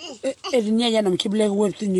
အဲ တနံၤညါနီၢ်မုၣ်ခံဘျဲကဝဲၢ်ပသ့ၣ်န့ၣ်ရၣ် နၢ်ကီၢ်လံအူအီၤန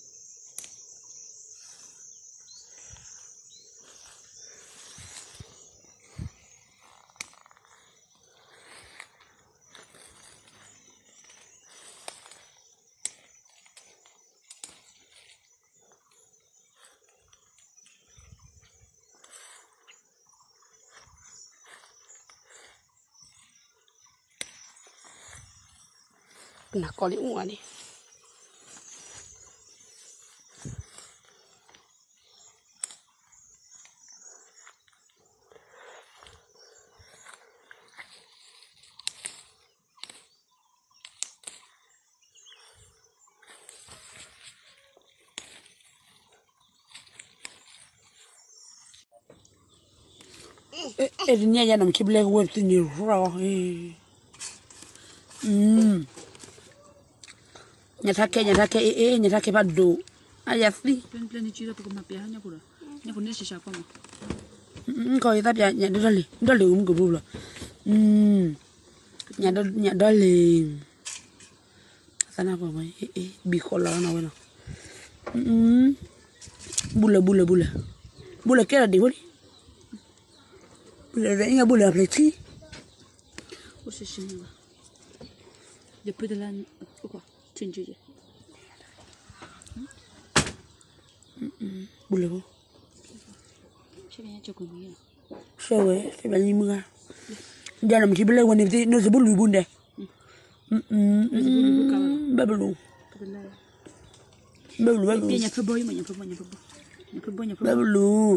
့ၣ် အဲ တနံၤညါနီၢ်မုၣ်ခံဘျဲကဝဲၢ်ပသ့ၣ်န့ၣ်ရၣ် ညါထါခဲ ညါထါခဲ အ့ အ့ ညါထါခဲဖးဒိၣ် အယၤသံ ကီၢ်ယသးပျး ညါဒိၣ်လံ ဒိၣ်လံ မုၣ်ကဘိဘျီ ညါဒိၣ်လံ သနၢ်ပှၤ ဘံၣ်ဃီလီၤနီၤဝဲနီၤ ဘူလၢ ဘူလၢ ဘူလၢ ဘူလၢကဲထီၣ်ဒံးဖိလံ ဘူလၢ ဘူလၢအဖျၢၣ်ထံ ဘူလၢ ဆဲဝဲ ဆဲဘၣ်နံၤမုၢ်ဂၤ ဒီးနမ့ၢ်ထံဘျဲဝဲန့ၣ် နစဘူၣ်လွံၢ်ဘူန့ၣ် ဘၣ်ဘလူး ဘၣ်ဘလူး ဘၣ်ဘလူး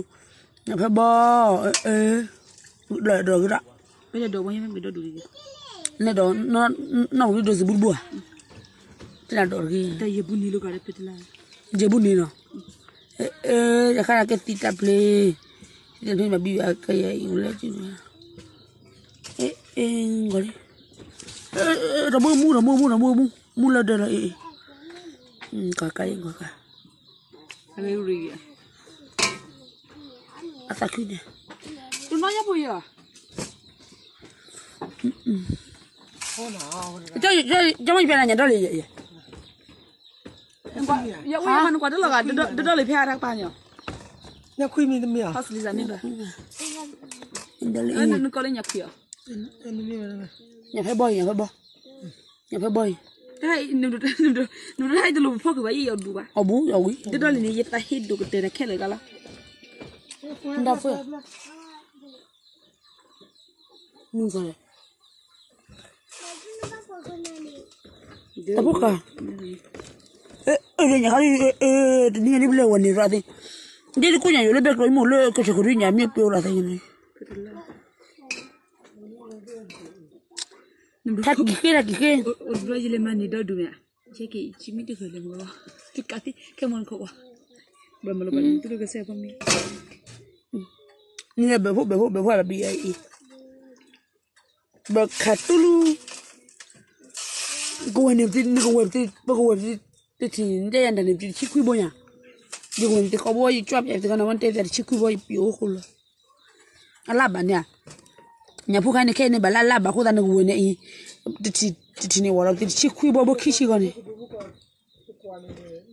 ညၣ်ဖဲဘီ ညၣ်ဖဲဘီ လၢဒီးဂ့ၤဒီး လၢဒီး နီၢ်ဝံၤဒိးစဘူၣ်တဘူၣ်ဧါ တၢ်ဒီးတဂ့ၤ ယဘူၣ်န့ၣ်နီၤ ယဃါကဲသံတၢ်ပျ့ၤ သံတၢ်ပျ့ၤမၤဘံၣ်ဘၣ်ကယဲၢ်အံၤလၢ ဂီၤလံ တမူမူ တမူမူ တမူမူ မူလၢဒၢးလီၤအံၤ ကကါအံၤ ကကါ အသးခုန့ၣ် တနီၢ်ညါပူၤယၤ ကၠီမ့ၢ်ပျဲနၤညါဒီလံ ယဝဲယဟးနကွၢ်တလီၤဂာ် ဒဒလံဖဲအတၢ်ကပၤညီ ညါခွံမံၤတမံၤဧါ ဟီစလံစၢ်မ့ၢ်ဘၣ် နကီလၢညါခွံအီၤ ညါဖဲဘီအံၤ ညါဖဲဘီ ညါဖဲဘီအံၤ နတဟဲတလိၣ်ဖီက့ၤဘၣ် ယအီၤဒူဘၣ် အီၤဘူး အီၤဝံၤ ဒဒလံန့ၣ် ယသးဟ့ဒိၣ်ကတၢၢ်တၢ်ခဲလၢာ်ကလီၤ မုၢ်ကီၢ် တဖိခါ ညါခါ တနံၤညါလံဘျဲဝဲန့ၣ်ရၣ်သ့ ဒ်တကိးညါယိၤလၢဘဲကျိၤမ့ၢ်လၢကဆၢခိၣ်ဒုညါမ့ၢ်ပျိရၣ်သ့န့ၣ် ထါကံၣ်ဃ့ ထါကံၣ်ဃ့ ယလဲၤမၤန့ၢ်ဒီဒူၣ်န့ၣ် ယက့ၤ ယမ့ၢ်တဃၢၤလဲၤမၤ တကးသ့ ခဲမီနခီဝါ ဘၣ်မၤလီၤဘၣ် တူၢ်ကစဲးဖီမ့ၢ် နဘဲဖိ ဘဲဖိ ဘဲဖိ ဘဲဖိ အံၤ ဘၣ်ခးတူၢ်လူၤ ကဝဲၢ်န့ၣ် နကဝဲၢ်ပသံ ပကဝဲၢ်ပသံ တထံၣ်န့ၣ် နတဲယၤတၢ်န့ၣ် ပတံၤတဆံခွံဘိညါ ယကဝဲၢ်န့ၣ် တဃီဘိ ယကွၢ်ပျဲတခါန့ၣ် ဝဲတဲယၤတဆံခွံဘိ ယပျံၤအိၣ်ဃိလီၤ အလၢ်ဘၣ်န့ၣ် ညၣ်ဖိခါန့ၣ် ခဲအံၤန့ၣ် ဘၣ်လၢအလၢ်ဘၣ်အဃိသတး နကဝဲၢ်န့ၣ်အံၤ တထံၣ် တထံၣ်န့ၣ်ဝဲလီၤ ပတံၤတဆံခွံဘိ ဘိခံဆံဂီၢ်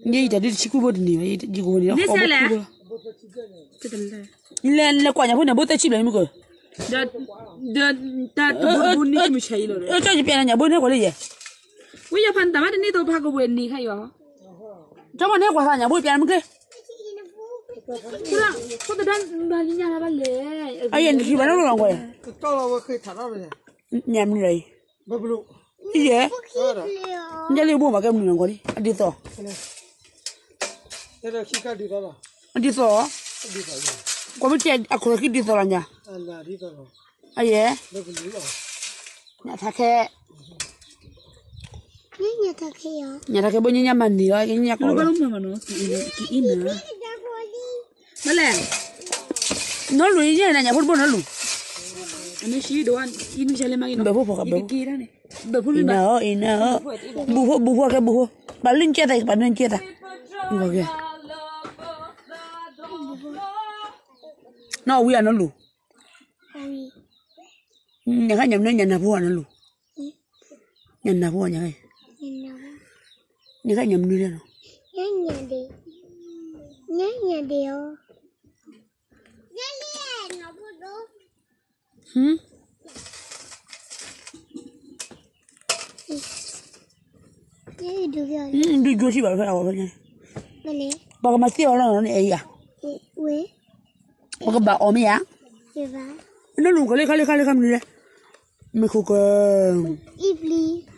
န့ၣ် ယဲယတၢ်ဒုးတဆံခွံဘိတန့ၢ်ဘၣ် ယကဝဲၢ်န့ၣ် ဃီဘိခံဘိလီၤ လဲၤကွၢ်ညၣ်ဖိန့ၣ် ဘိသၢဆံဘျဲၣ်မုၢ်ကၢၢ် ဒီးတၢ်တဘိတဘိန့ၣ်မုၢ်ဆါအံၤလီၤ ကၠီယပျဲနၤညၣ်ဘိန့ၣ်ကွၢ်လၢယဲ ဝံယဖးနတၢ်မၤတန့ၢ်သိးဖးကဝဲၢ်န့ၣ်ခါအံၤဘၣ် ကၠီမ့ၢ်န့ၣ်ကွၢ်သးညၣ်ဘိပျဲနၤမုၢ်ကၢၢ် ဖိသဒါမၤလံညါလၢဘၣ်လဲၣ် အယဲၢ်နထံၣ်ဘၣ်နီၢ်နီၢ်ကွၢ် ညၣ်မုၢ်လီၤအံၤ ဘၣ်ဘျိ ယဲၢ်, ယဲၢ်လံဘိမးကဲမနုၤနဂီၢ်လံ အဒ်သိး, အဒ်သိး, ကွၢ်မ့ၢ်တဲအခိၣ်လီၤခံဒ်သိးလီၤညါ, အယဲၢ်, ညၣ်ထါခဲ, ညၣ်ထါခဲဘိညါညါမၤန့ၢ်လီၤ ကညါကီးလီၤ, မလဲၣ်, နီလူၤယဲၢ်နၤညၣ်ဖိတဘိနီလူၤ, ဘၢၣ်ဖိဖီကဘၢၣ်, အံၤနၤအီၤ အံၤနၤအီၤ, ဘူးဖိ ဘူးဖိကဲဘူးဖိ, ပာ်လုၢ်ကဲသး ပာ်လုၢ်ကဲသး, ကဲ, နီၢ်ဝံၤအနီလူၤ, နခါညၣ်မနုၤညၣ်နၢ်ဖိအနီလူၤ, ညၣ်နၢ်ဖိညါ, နခါညၣ်မနုၤလဲၣ်နီၤ, ညၣ်ဒ့အီၤ, ဒုးယိထံဘၣ်ဖဲအဝဲဖဲန့ၣ်, ပှၤကမၤသ့အီၤလီၤန့ၣ် အဲၣ်ယၤ, ပကဘၣ်အီၣ်မ့ၢ်ဧါ, နလူၤကလၢခါလၢခါလၢခါမနုၤလဲၣ်, မ့ၢ်ခိၣ်က, အံၤပျံၤ